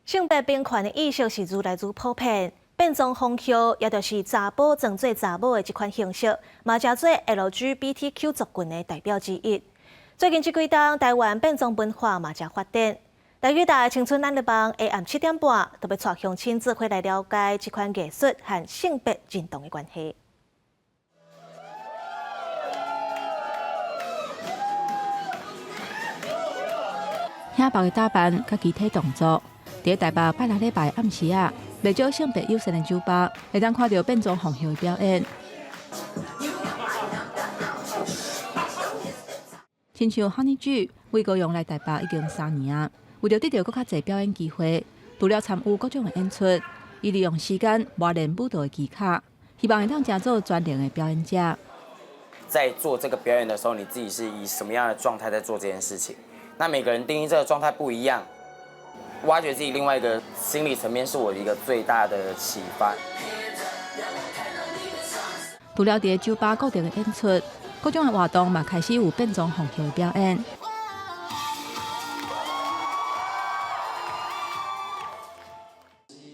性別平權的意識是愈來愈普遍，變裝皇后也就是查埔裝做查某的這款形式，嘛成做 LGBTQ 族群的代表之一。最近這幾冬，台灣變裝文化嘛誠發展。台語台青春咱的夢下暗7點半，特別帶鄉親做伙來了解這款藝術和性別認同的關係。顯白的打扮佮肢體動作，佇台北拜六禮拜暗時啊，袂少性別友善的酒吧，會當看著變裝皇后的表演。親像 Honey G 為高雄來台北已經3年啊，為著得著閣較濟表演機會，除了參與各種的演出，伊利用時間磨練舞蹈的技巧，希望會當成做專業的表演者。在做這個表演的時候，你自己是以什麼樣的狀態在做這件事情？那每個人定義這個狀態不一樣，挖掘自己另外一個心理層面，是我一個最大的啟發。除了佇酒吧固定的演出，各種的活動嘛開始有變裝皇后的表演。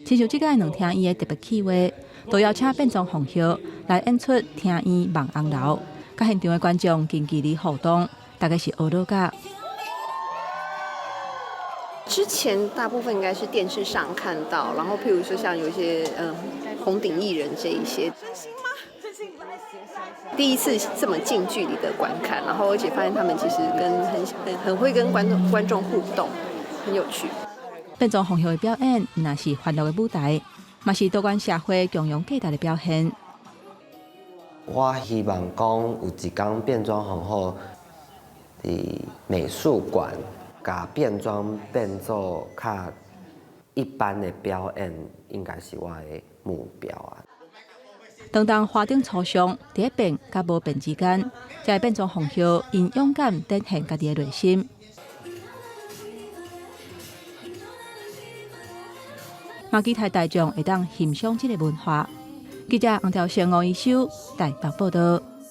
親像這擺兩廳院的特別企劃，都邀請變裝皇后來演出廳院望紅樓，佮現場的觀眾近距離互動，大家是學樂甲。之前大部分應該是電視上看到，然後譬如說像有一些紅頂藝人這一些，第一次這麼近距離的觀看，然後而且發現他們其實跟很很很會跟觀眾互動，很有趣。變裝皇后的表演，毋但是歡樂的舞台，嘛是多元社會共融價值的表現。我希望講有一工變裝皇后佇美術館，共變裝變做較一般的表演，應該是我的目標啊。當當華燈初上，佇咧變佮無變之間，這个變裝皇后𪜶勇敢展現家己的內心。嘛期待大眾會當欣賞這个文化。記者黃兆勝、吳一修台北報導。